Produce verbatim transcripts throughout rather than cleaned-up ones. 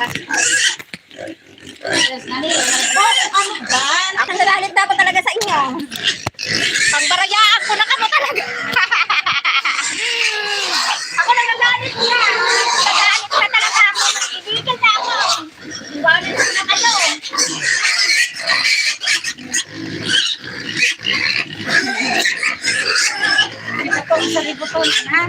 Ano ba? Ako nagalit na ako talaga sa inyo. Pagbarayaan ko na kamo talaga. Ako nagagalit na. Nagagalit na talaga ako. Igigil na ako. Iwanan ko na kayo. Ito po sa libuton, ha?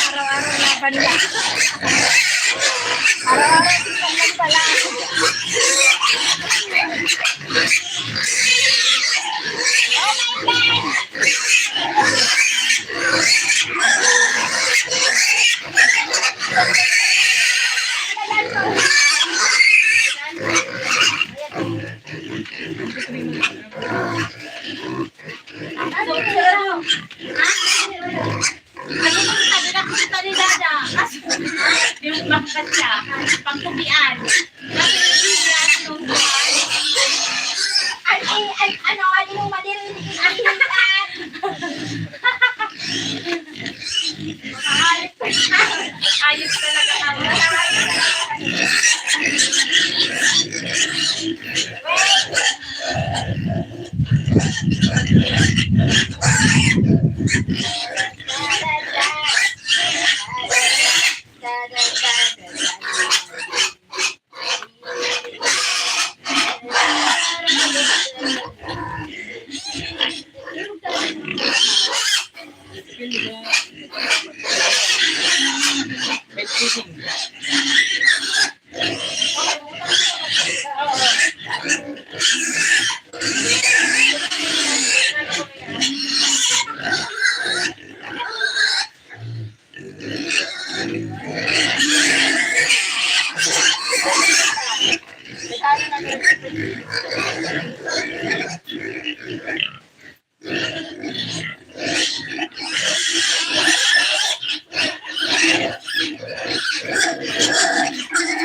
Araw-araw laban na. Araw-araw sisang lang pala. Oh my God! Ano yung sabi na punta ni Dada? Yung bangkat siya, pangkupian. Ay, ay, ay, ano, ano yung maririnig yung ahilan? Ayos talaga kami.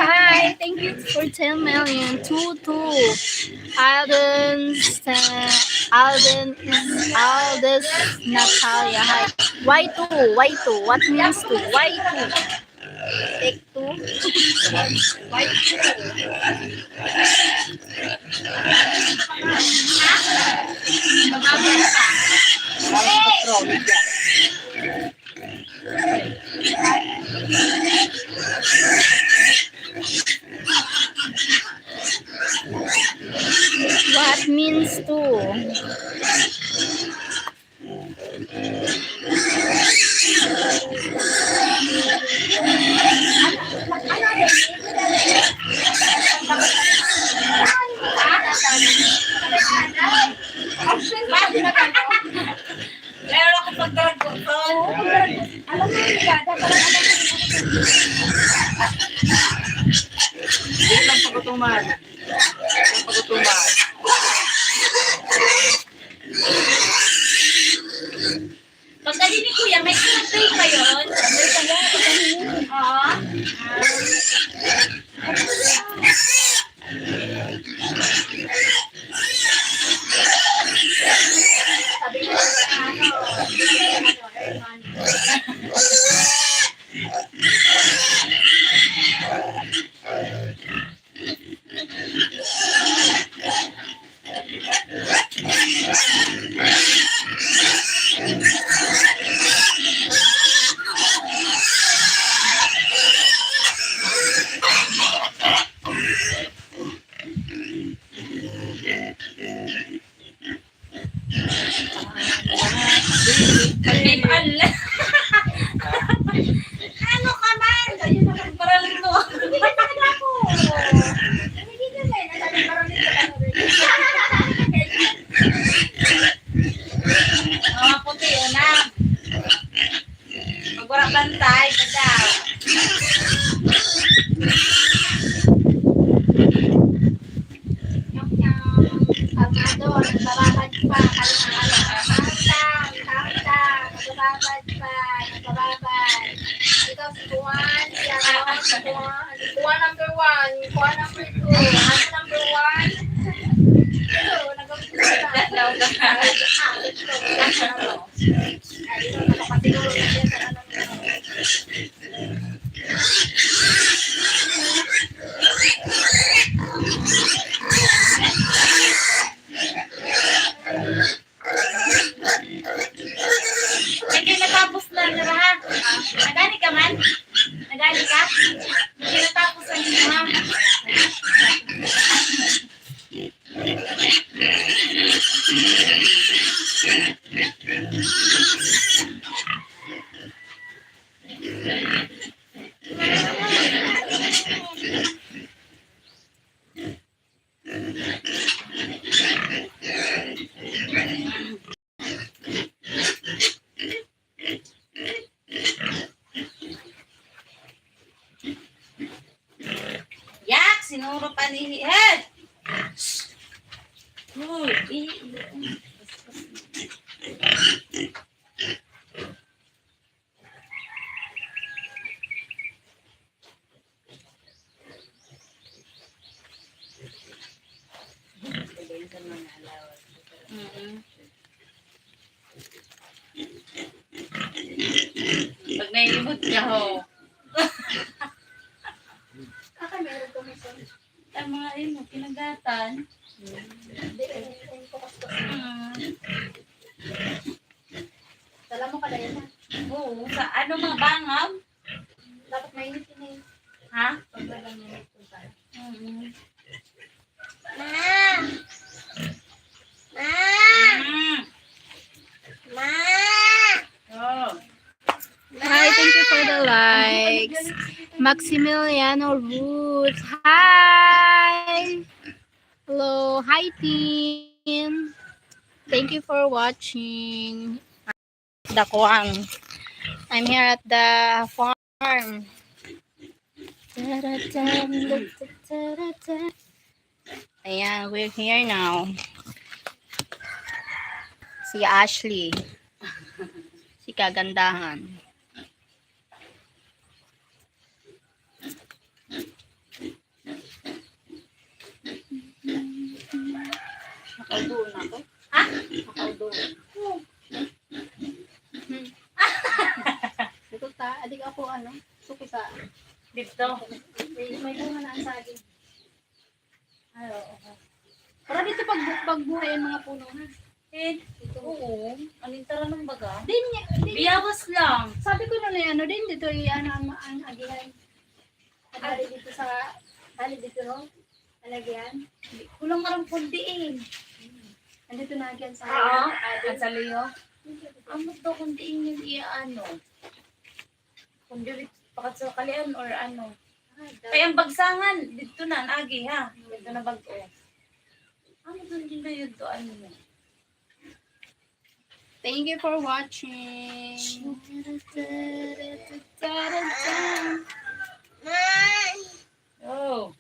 Hi, thank you for ten million. Two, two. Alden, Sa-, Alden is Aldes Natalia. Hi. Why two? Why two? What means two? Why two? Take two. Why two? What means two? Meron akong pagdaragutong. Alam mo, Dada, parang alam mo. Hindi lang pagutuman. Pagutuman. Pagdali ni Kuya, may tubig pa yun? Oo. Sabi ko, ano, Pag-, ano ka man? Parang ito. Hindi ka na ako. Hindi ka na, nasa parang ito. Mga puti, una. Pag wala bantay, kada. Yung, yung, kalmado, nagbababad pa, kalmado, kalmado, kalmado, nagbababad pa, nagbababad. Ikaw, si Juan, si ano, si Juan, si Juan number one, si Juan number two, ano number one? Ito, nag-, Daw ka. Ay, ito, nakapasiguro na siya sa ano. Sige, natapos na, di ba, ha? Nagani ka man? Nagani ka? Sige, natapos na ninyo, ha? Yak, sinuro pa ni, eh! Uy, eh, Mm-mm. Pag naibot ka, ho. Aka, meron ko may son. Ang mga imo, kinagatan. Hindi, eh, eh, ko gusto. Mm. Dala mo ka na yan, ah. Oo, sa ano, mga bangag? Dapat mainit yun, eh. Ha? Pag walang mainit, kung saan. Mm. Ma! Ma! Mm. Ma! Oh. Hi, thank you for the likes. Maximiliano Ruth. Hi! Hello. Hi, team. Thank you for watching. Dakuang. I'm here at the farm. Ayan, we're here now. Si Ashley. Si kagandahan. Nakaudoon ako. Ha? Nakaudoon. Ito ta, adik ako, ano, suki sa dito. May, may bunga na ang saging. Ay, oo. Para dito pag, pagbuhay ang mga puno, ha? Eh, ito. Oo. Aning taranong baga? Din niya, din. Biyawas lang. Sabi ko na, ano, din dito, i-, ano, ang, ang agihan. Ang hali dito sa, hali dito, no? Lalagyan. Kulang marang kundi, eh. Andito na, agihan sa, ah, ah, sa liyo. Ang gusto kundi yun, i-, ano. Kung diri, pakat sa kalian or ano. Ah, kaya ang bagsangan, dito na, ang agi, ha? Dito na bag-o. Ano dun din na yun to, ano mo? Thank you for watching. Oh.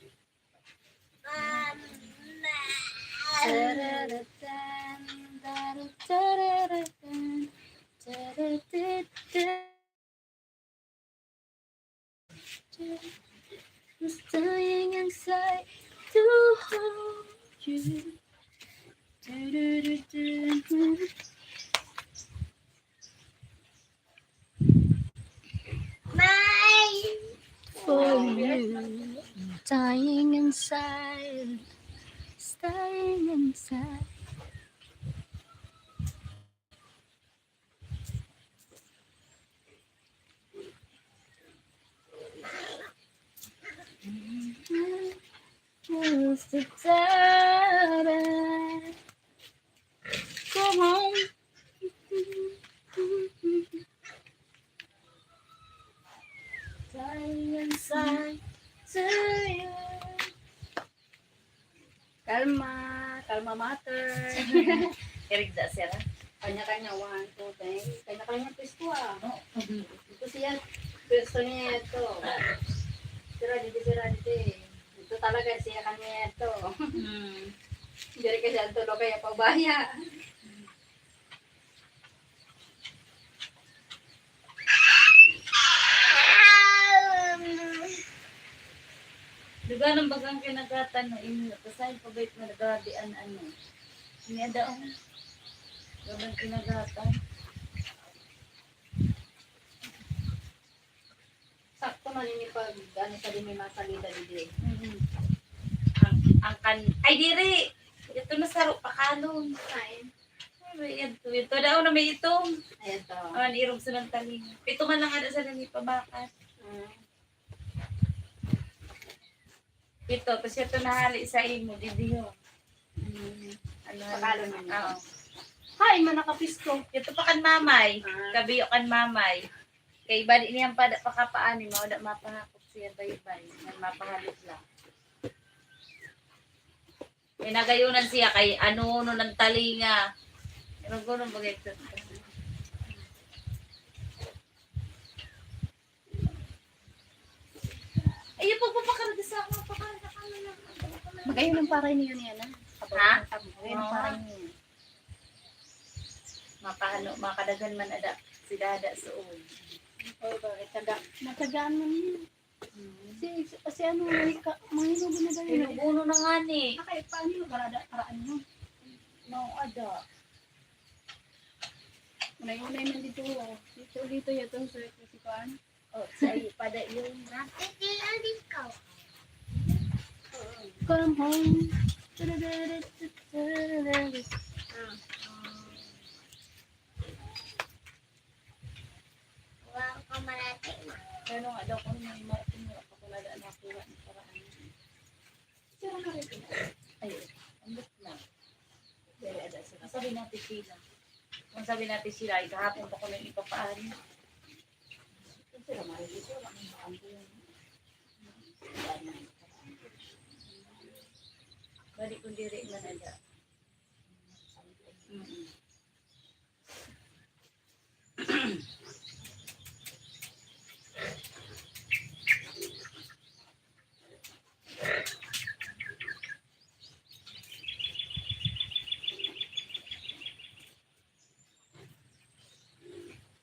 Staying inside to hold you. For you, dying inside, staying inside. Come on. Matter. Irigda sila. Kanya-kanya, one, two, three. Kanya-kanya pwesto, ah. Oh. Ito siya, pwesto niya ito. Sira dito, sira dito, eh. Ito talaga siya kanya ito. Hmm. Diri ka siya tulo kaya pabaya. Duga ng bagang kinagatan na inyo, kasahin pa ba ito na grabe an ano? Niya daon. Duga ng kinagatan. Sakto man ini pag, ano, sa di may masalida, didi. Mm. Ang, ang kan-, ay, diri! Ito na saro pa kanon. Ay. Ay, ito, ito daw na may itom. Ayan to. Oh, nirog sa ng taling. Pito man lang ada sa nang ipabakas. Mm. Pito, tapos ito nahali sa imo, didi yun. Mm. Ano, Pakalo na niya. Oo. Hay, man nakapisto. Ito pa kan mamay. Ah. Kabiyo kan mamay. Kay bali niyang pada pakapaani, mao da mapahakot siya baybay. May mapahalot lang. May nagayunan siya kay ano, no, ng talinga. Pero gano'n bagay ito. Ayun, pagpapakarga sa ako, pakarga ka na lang. Magayon ang paray niyo niya na. Ha? Magayon ang Oo. Paray niyo. Makaano, makadagan man ada si dada suon. Oy, bakit taga, matagaan man yun. Mm. Si, si, si ano, may ka, may inubo na ba yun? Inubo na nga ni. Ah, kaya paano yung karada, karaan mo? No, ada. Unay-unay man dito, oh. Dito, dito, yun, itong sa, si Kuan. Oh, sa iyo, pada yung Ate, di, alis ka. Come home. Ah. Wala ka malati na. Pero nga daw kung may marating mo, ako na daan nakuha ng paraan. Sira na rin ito. Ay, ambot na. Dali, ada sila. Sabi natin sila. Kung sabi natin sila, ay kahapon pa ko na ipapaan. Sira na rin ito. Ang bakang ko yun. Bali kung diri man ada. Mm-mm.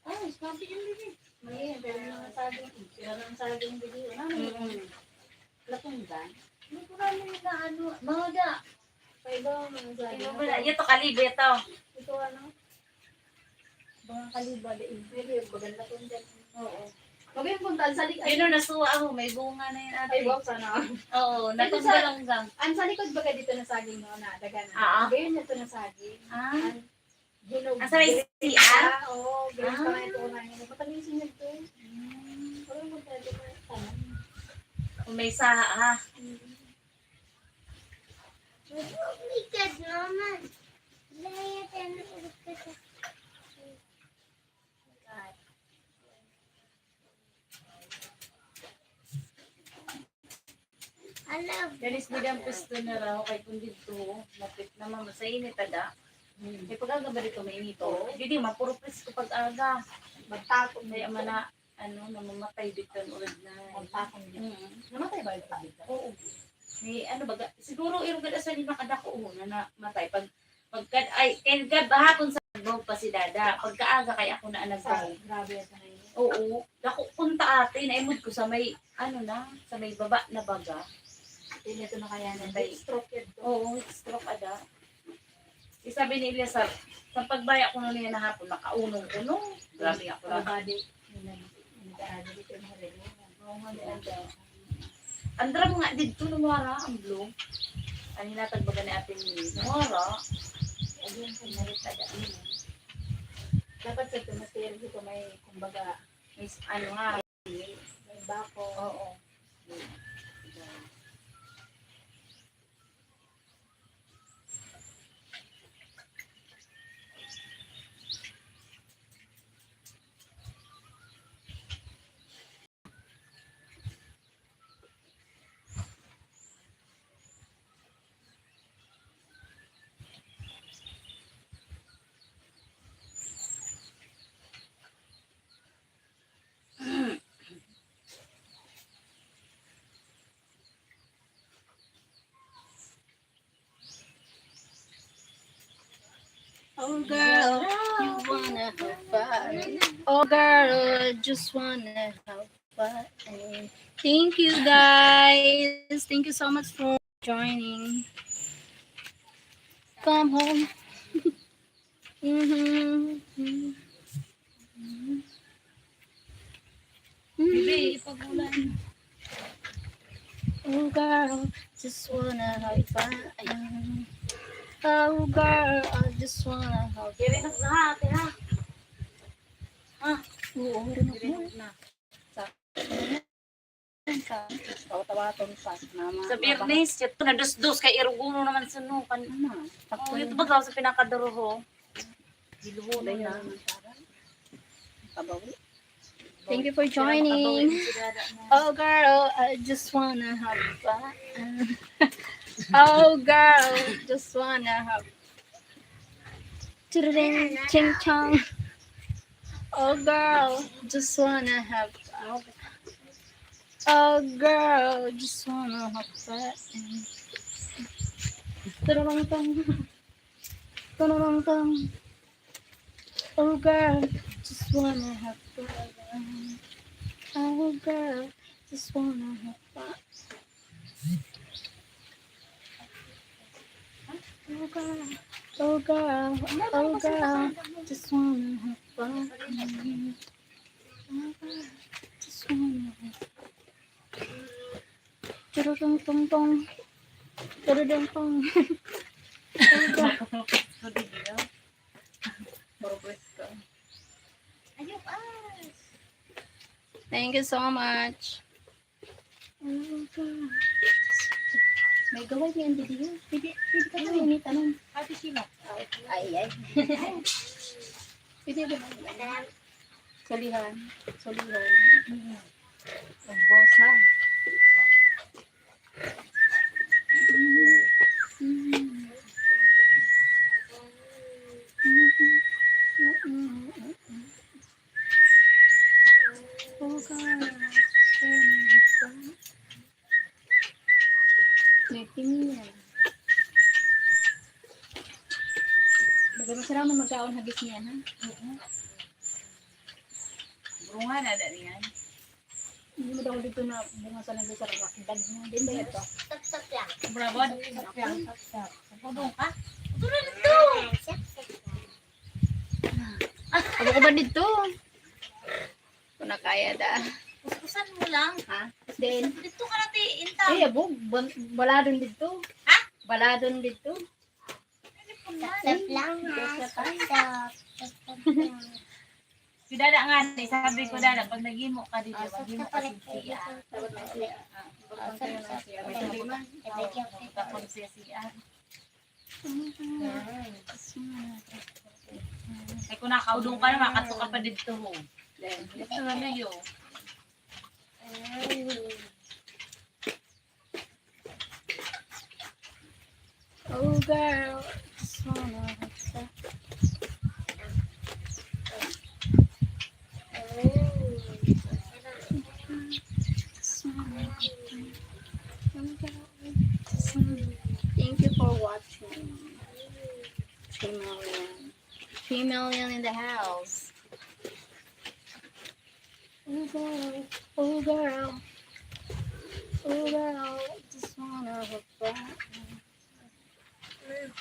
Ay, sabi yung bibi. May, pero mga saging, pero mga saging bibi, ano, ano, Mm. Lapundan? Hindi ko alam yung na ano, mga da. Sa iba, mga saging. Yung mga, ito, kalibo, ito. Ito, ano? Mga kaliba, di, hindi, bagan lapundan. Oo. Magayon punta, ang salikod. Yun, nasuwa ako, may bunga na yun, ate. Ay, wow, sana. Oo, Ito natunggal sa, hanggang. Ang sa likod baga dito na saging, no, na, daga na. Ah, ah. Magayon na ito na saging. Ah. Ang Hinog. Ah, sa may green C R? Ah, oo, green pa nga Ah. Ito na yun. Matamis yun ito. Mm. Parang magkano pa yung tanong. Kung may saha, ha? Mm. Umikat naman. Dahil yan, umikat. Alam. Galis di ang pwesto na raw, kay kung dito, lapit naman, sa init, ada. Hmm. May pag-aga ba dito, mainito? Oo. Di, di, mapuro presko pag-aga. Magtakong Kaya dito. Mana, ano, namamatay dito ang uod na. Magtakong dito. Mm. Namatay ba ito dito? Oo. May ano baga, siguro irong gada sa lima kadako, oh, na namatay. Pag Pagka, ay, kaya gab-, hapon sa nagbawag pa si Dada. Pagkaaga kay ako na ang Sa, nagbaw. Grabe ito na yun. Oo. Dako punta ate, naimod ko sa may, ano na, sa may baba na baga. Hindi ito na kaya na. May stroke yun to. Oo, stroke ada. Isabi ni Elias, sa, sa pagbaya ko na niya na hapon, nakaunong ko, no? Grabe ako. Ang body. Yun ang, yun ang dito yung harili. Oo, nga, di ang daw. Ang drum nga dito, nung wala, ang blue. Ang hinatag baga ni Ate Mimi, nung wala. Ayun, kung nakita ka, ano. Dapat sa tumatira dito may, kumbaga, may s-, ano nga, may bako. Oo. Oh girl, you wanna have fun. Oh girl, just wanna have fun. Thank you guys. Thank you so much for joining. Come home. Mm-hmm. Bibi, ipag-ulan. Oh girl, just wanna have fun. Oh girl, I just wanna have fun. Diri na lahat, ha? Ha? Oo, diri na. Diri na. Sa, sa, tawa-tawaton pa. Mama, sa Biyernes, ito na dos-dos kay Iruguno naman suno. Kan, ano? Oh, ito ba sa pinakaduruho? Giluho na. Thank you for joining. Oh girl, I just wanna have fun. Oh girl, just wanna have. Ching chong. Oh girl, just wanna have fun. Oh girl, just wanna have fun. Tururong tong. Tururong tong. Oh girl, just wanna have fun. Oh girl, just wanna have fun. Oh girl, oh girl, oh girl, just wanna have fun. Oh girl, just wanna have fun. Tururong tong tong. Tururong tong. Progress ka. Ayok, ah. Thank you so much. May gaway ni Andy diyan. Pwede, pwede ka pa rin itanom. Pati sila. Ay, ay. Pwede ba? Sulihan. Sulihan. Ang bosa. May tingin. Baga masarap man magkaon hagis niya, ha? Oo. Burungan na, na niyan. Hindi mo daw dito na bunga sa nagdasal ang lakdan mo. Hindi ba ito? Tap-tap lang. Bravo. Tap-tap lang. Tap-tap. Pudong ka? Pudong na ito. Ano ka ba dito? Kung na kaya da. Kuskusan mo lang. Ha? Then? Dito ka na, ti, intaw. Ay, abo. Bal-, baladon dito. Ha? Baladon dito. Tap-tap lang, ha? Tap-tap. Tap-tap lang. Si Dada nga, sabi ko, Dada, pag naghimo ka dito, maghimo ka sa siya. Pag naghimo ka sa siya, may sabi man, tapos siya siya. Ay, kung nakaudong ka na, makadto ka pa dito, ho. Dito na layo. Oh girl, just wanna have sex. Oh, just wanna have sex. Oh girl, just wanna. Thank you for watching. Three million. Three million in the house. Oh girl, oh girl, oh girl, just wanna have fun. Girl.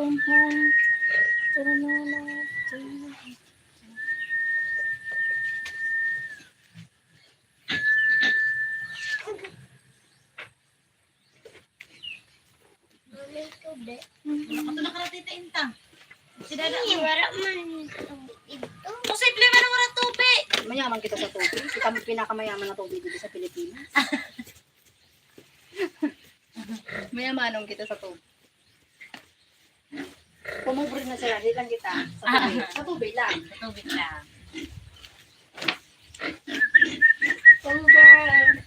Come home. Mami, tubig. Ato na ka na, Tita Inta. Si Dada Sige, mo. Wala man ito. Posible man na wala tubig. Mayaman kita sa tubig. Kita mo pinakamayaman na tubig dito sa Pilipinas. Mayamanon kita sa tubig. Pumubre na sila, di lang kita. Sa tubig. Ah. Sa tubig lang. Sa tubig lang. Tubig.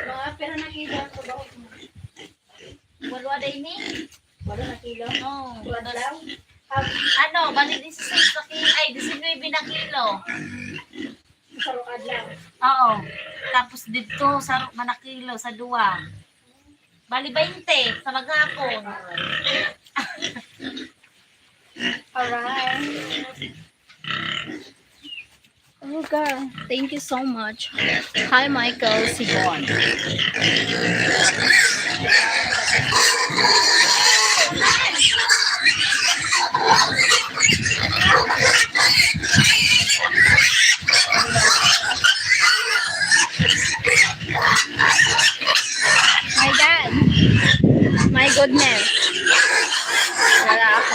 Mga pera na kilo ang trabaho mo. Walo na ini? Walo na kilo? Oo. Walo lang? Ano, bali dieciséis na kilo, ay, diecinuebe na kilo. Sa rong adlaw? Oo. Tapos dito, sa ro-, man na kilo, sa duwa. Bali, baynte sa maghapon. Alright. Olga, thank you so much. Hi, Michael Sibon. My God. My goodness. Wala ako.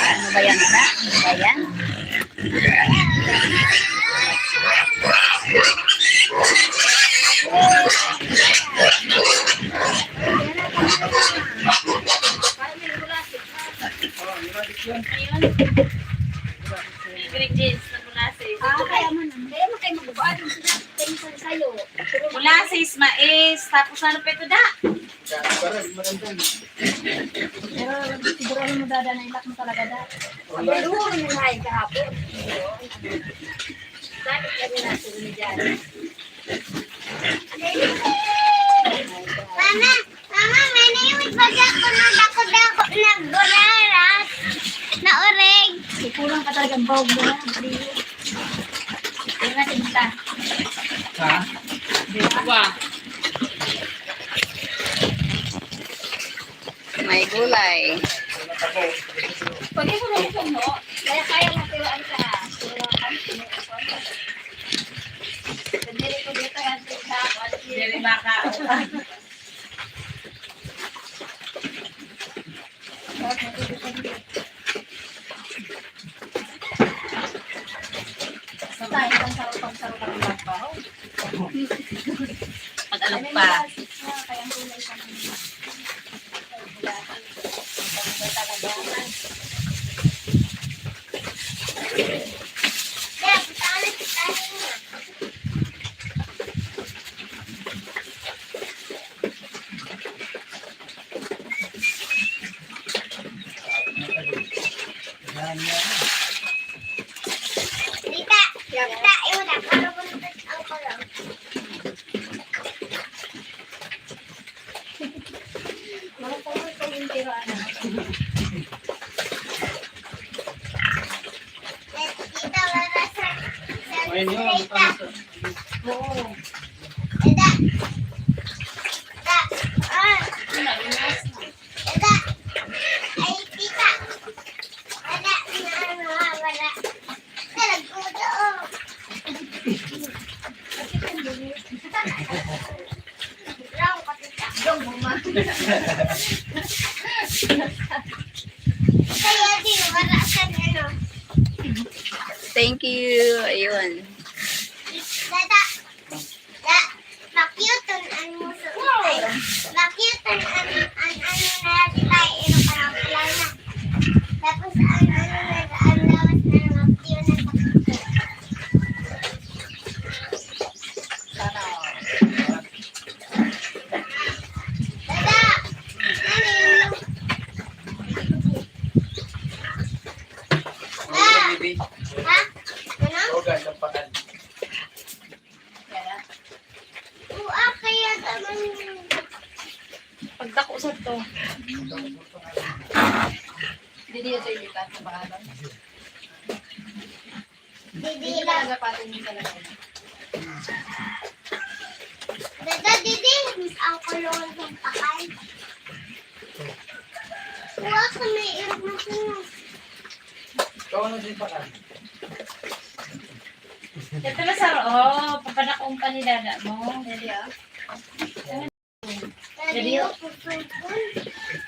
Ano ba yan, ha? Ano ba yan? Ayun. Ingredients na molasses. Ah, kaya man, kaya man kayo magbabaad yung sinabi kayo sa sayo. Molasses, mais, tapos ano pa ito, da? Pero siguro ano mo, dada, nailak mo talaga, da. Ang duro mo na yung kahapon. Bakit kami nasa ni Jana? Mama, mama, may naiwit ba dyan ko ng dako-dako na guraras? Na orig? Kulang pa talaga ang bahog mo, ha? Tingnan natin kita. Ha? Di ba? May gulay. Pwede mo rin ito, no? Kaya kaya mo, pero ano ka, pero ano, ano, ano, ano. Diri ko dito, ang tignan ko, ang Diri baka. Pag-alog pa. Tita, tita, Ay, wala. Parang wala ang parang. Mga pangit ko yung tira, ano. Tita, wala sa, sa Ayun yun, ang straight, ah. Pangit. Oo. Tita. Tita. Ah. Yun na, lumiwas na. Tita. Ay, tita. Wala na, ano, ah, wala. Talagang, oh. Kaya di, wala ka na, no? Thank you. Ayun. Dada, da, makyuton ang muso. Ay, makyuton ang, ang ano na, di ba, ino, parang pala na. Tapos ang ano na, ang lawas na, makyuton. Sana all. Dada! Ano? Ano, baby? Ha? Ano? Organ, lampakan. Kaya? Oo, ah, kaya naman yun. Pagdako sa to. Hindi niya sa ilipat sa pangalan. Didi lang. Talaga pati yung talaga. Dada, didi, mas ang kulungan ng pakay. Kuha ka, may irog na sino. Ikaw na si pakay. Ito na sa, oh, papadakong pa ni dada mo. Dali, ah. Dali, oh.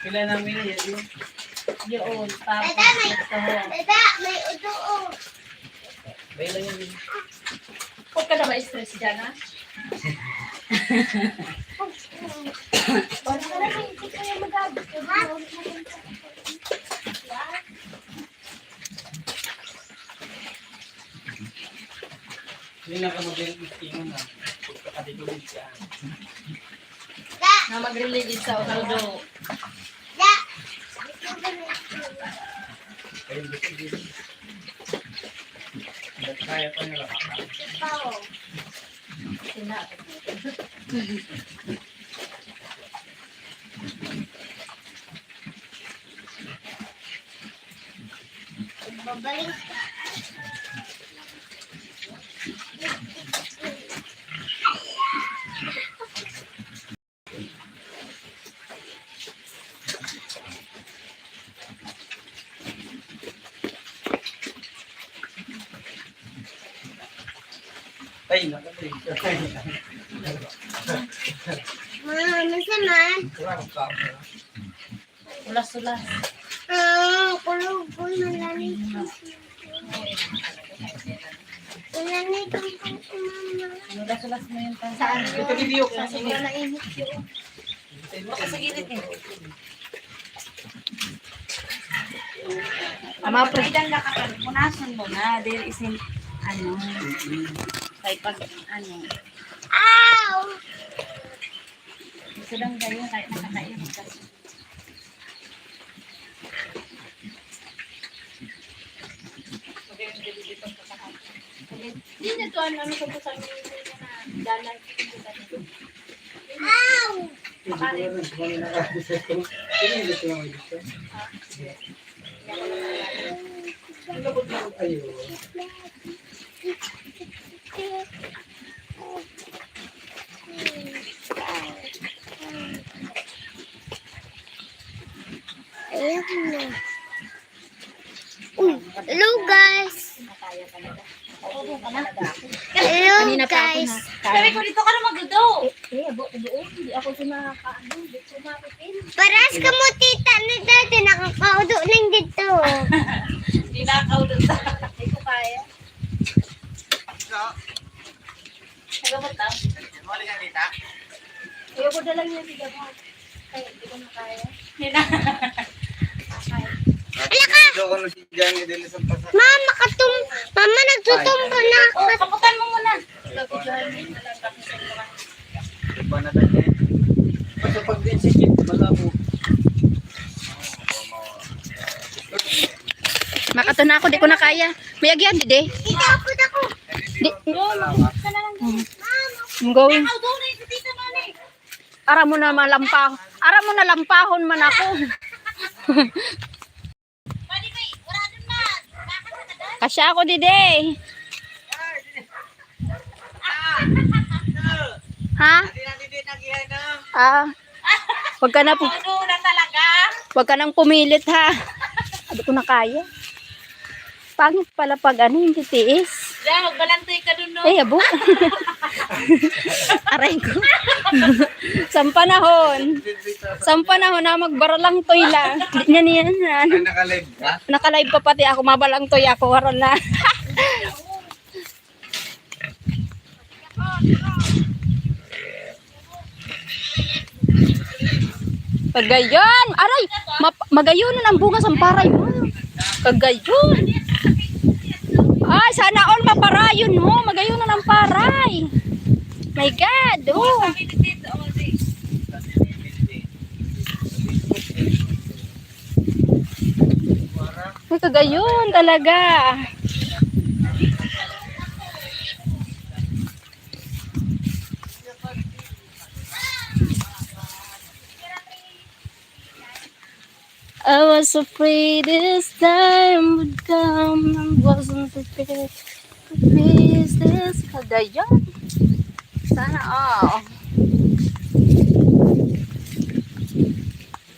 Kailan namin yun? Yun, tapos Dada, may, ito. Dada, may udo, oh. May lang yun. Huwag ka na ma-stress dyan, ha? Wala ka na, hindi ko yung mag-abot. Hindi na ka mag-ingat na. Pagkakadikit siya. Na magrelate sa ulo. Ayun, gusto din. Kaya pa nila. Sina. Babalik. Ay, naku, ay. Ma, masa man? Ulas-ulas. Ah, kulog, uy, malamig. Malamig ang pang-, mama. Ulas-ulas mo yun, pa. Saan? Ito, video ko. Kasi wala na init yun. Baka sa gilid eh. Ama, pre. Ay, dang nakakal-, punasan mo na. There is in, ano, kay pag, ano. Ow! Gusto lang kayo, kahit nakakaiyak ka. Hindi na to, ano, ano, sa busan mo yung mga dalan. Ow! Makain. Ayun. Ayan na. Uy, hello guys. Hello guys. Sabi ko, "Dito ka na magluto." Eh, eh, abo, abo, hindi ako ito nakakaano, hindi ko makipin. Paras ka mo, tita, na dati nakakaudo lang dito. Hindi nakakaudo sa, hindi ko kaya. Nagabot daw. Mali ka, tita? Ayoko na lang yung tiga mo. Ay, hindi ko na kaya. Yun na. Okay. Ala ka! Dito ko na si Johnny din sa pasak. Mama, katum-, mama, nagtutumbo na ako. Oh, kaputan mo muna. Iba na tayo. Basta pag din sikit, malabo. Makato na ako, di ko na kaya. May agyan, didi. Dito ako, dako. Di, I'm going. Ara mo na malampah-, ara mo na lampahon man ako. Kasya ako, didi. Ha? Ah. Wag ka na po. Ano na talaga? Wag ka nang pumilit, ha? Sabi ko na kaya. Pangit pala pag ano, yung titiis. Diyan, magbalantoy ka dun, no? Ay, abo. Aray ko. Sa panahon. Sa panahon na magbaralangtoy lang. Di niya niyan, yan. Ay, naka-live ka? Naka-live pa pati ako. Mabalangtoy ako. Waron na. Kagayon! Aray! Map-, magayon na ang bunga sa paray mo. Kagayon! Ay, sana all maparayon mo. Magayon na ang paray. My God! Oh. Ay, kagayon talaga. I was afraid this time would come and wasn't prepared to face this. Kagayon. Sana all.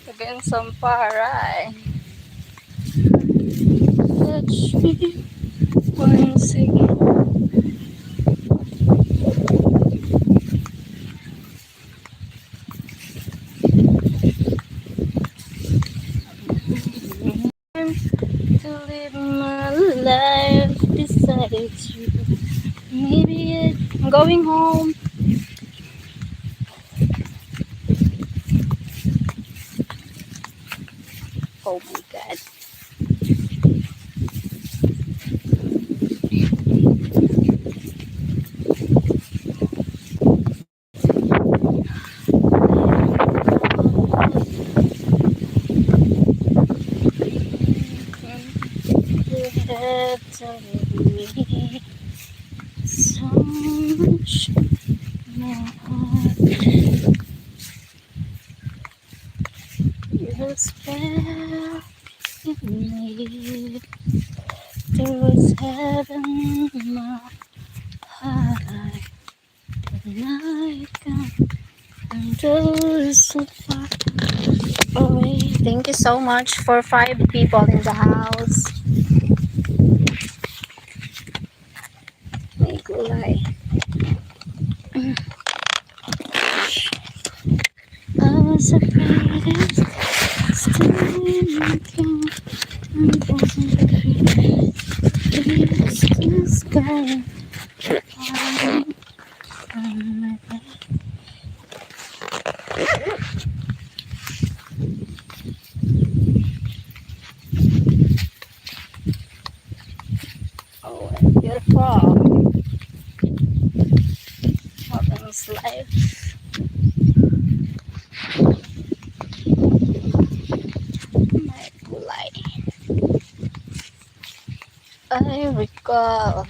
Kagayon sa paray. Touch me once again. To live my life beside you. Maybe I- I'm going home. Oh my God. You have taught me so much more. You spare me. There was heaven in my heart. And I come and so far away. Thank you so much for five people in the house. May gulay. I was afraid it's still looking and wasn't afraid. It's the sky. Oh, beautiful. What is life? My gulay. I recall.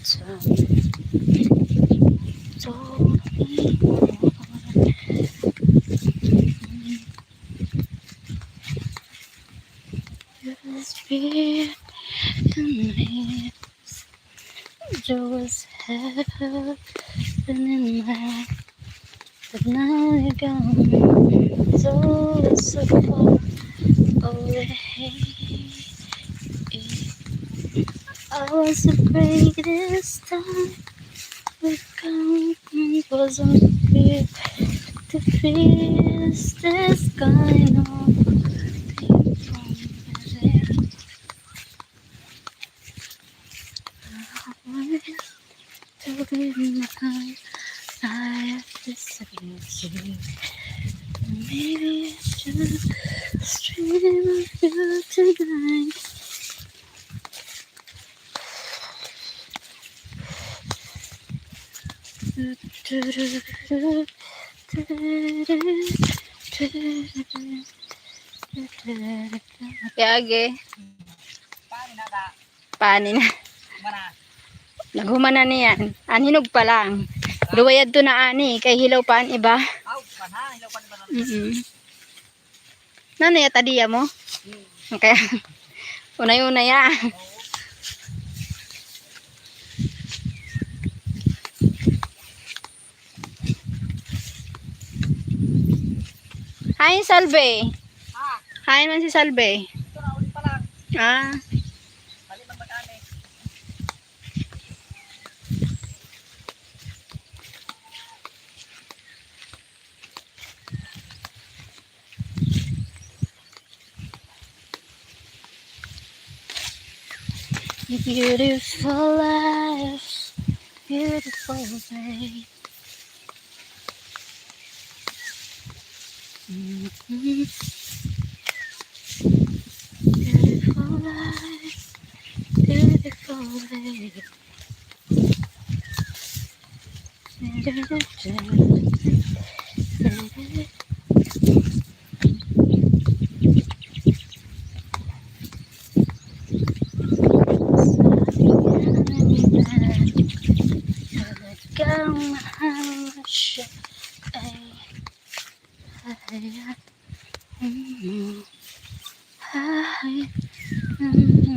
So, so, just be in me. There was heaven in my, but now you're gone. So, so far away. I was afraid this time would come and wasn't prepared to face this kind of thing from the day. To be mine, I have to say to you. Maybe I should dream of you tonight. Do, do, do, do, do. Yagi. Pani na. Naghuman na niyan. An hinog pa lang. Duwayad to na ani, kay hilaw pa an iba. Aw, pa na, hilaw pa na. Mm-mm. Nano ya tadiya mo? Hmm. Okay. Unay-unay, ah. Oo. Hi, Salve. Ah. Hi man si Salve. Ito na, uli pa lang. Ah. Mali man mag-ani. Beautiful life, beautiful day. Mhm. Beautiful life, beautiful day. Talagang mahal mo siya, ay, ay, ay, mm, ay, mm.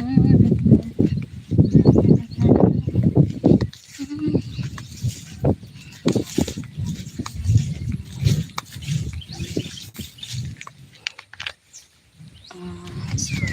Ah, so,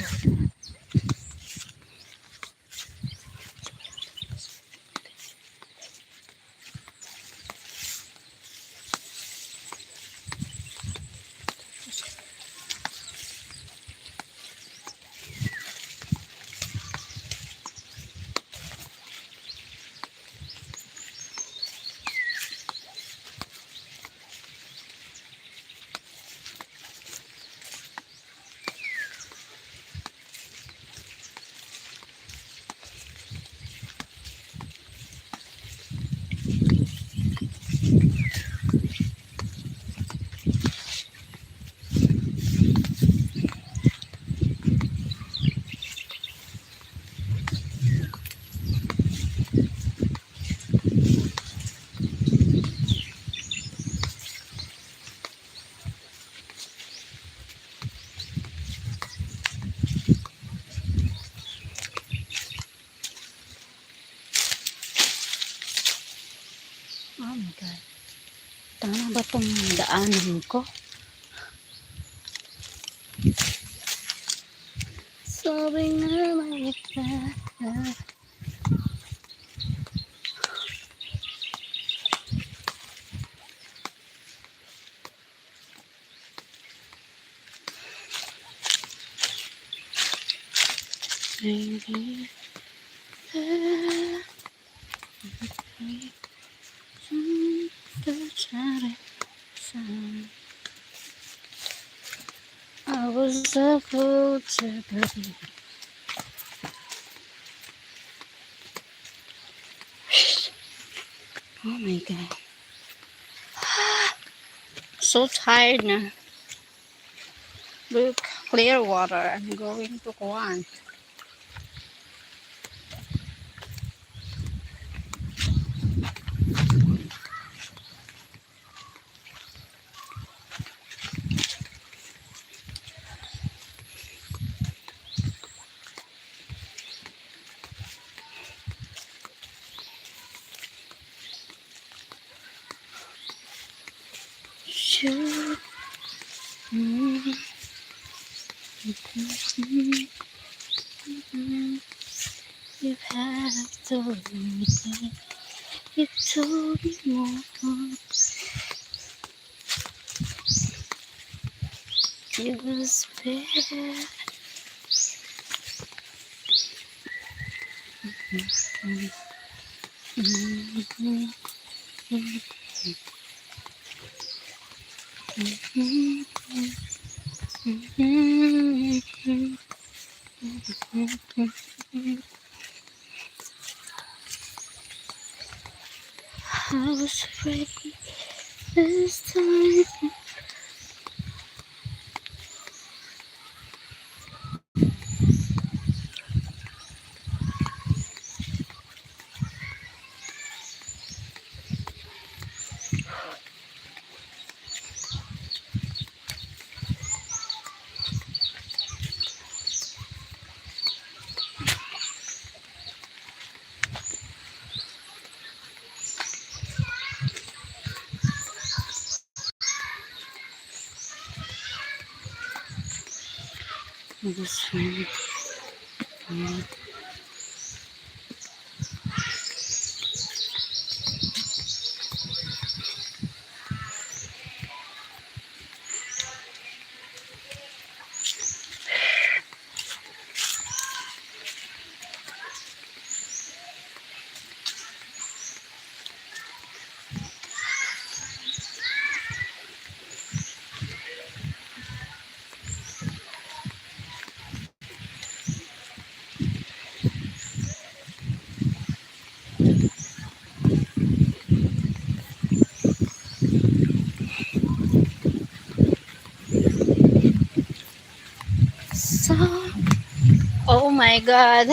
Oh my God. Tama ba tong daanan ko? Sabi nga, may iba. I was a fool to believe. Oh my God. So tired na. Look, clear water. I'm going to kuwan. Shoot. Mm. You have told me, you told me more. You spare. I was ready. This time. This one. So, oh my God.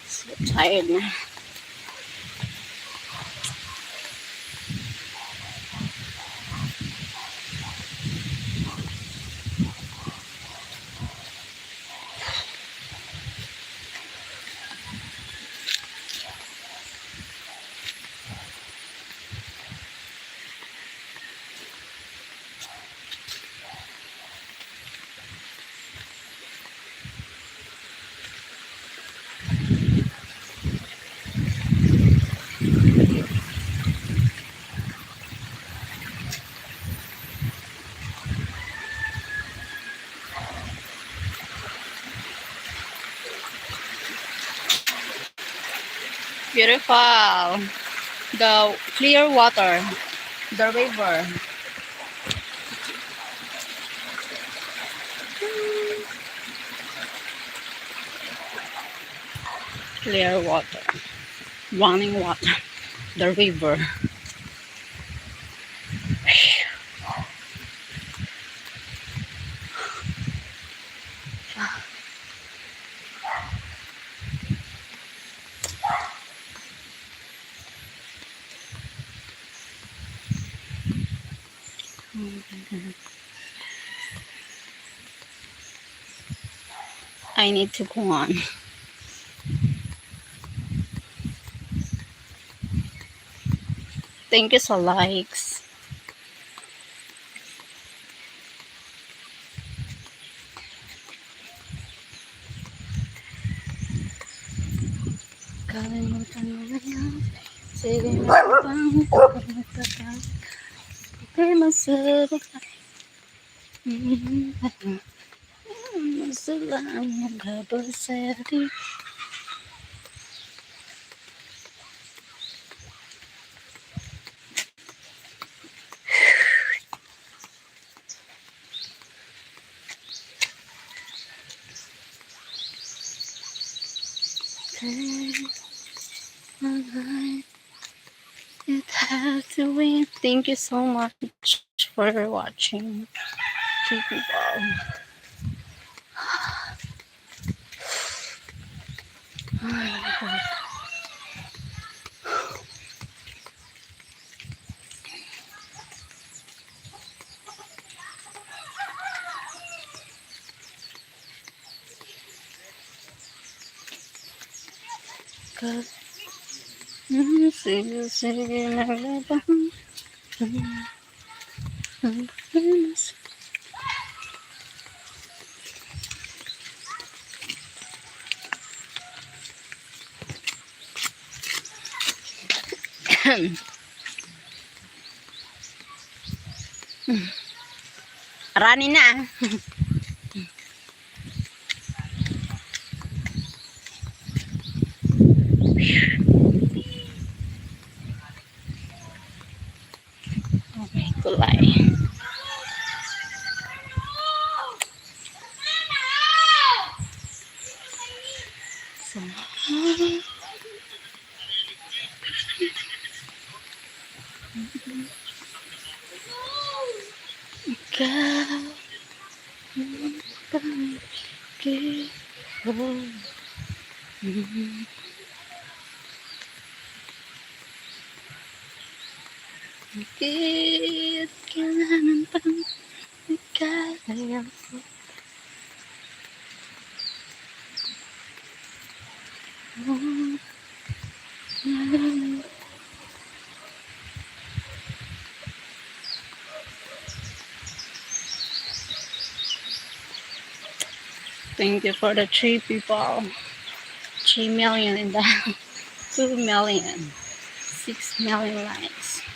So tired na. Beautiful. The clear water. The river. Clear water. Running water. The river. I need to go on. Thank you sa likes. Kalimutan mo na yan. Sige na bang pagkakak-, di masubok. Masala ang kabasari. It has to win. Thank you so much for watching. Thank you all. Ay, naku. Ka-, hmm, sige, sige, naglaban. Rani na. Okay, kulay. Oh. Mm. Bakit kailangan pang nagkalayo? Oh. Thank you for the three people. Three million in the two million. Six million likes.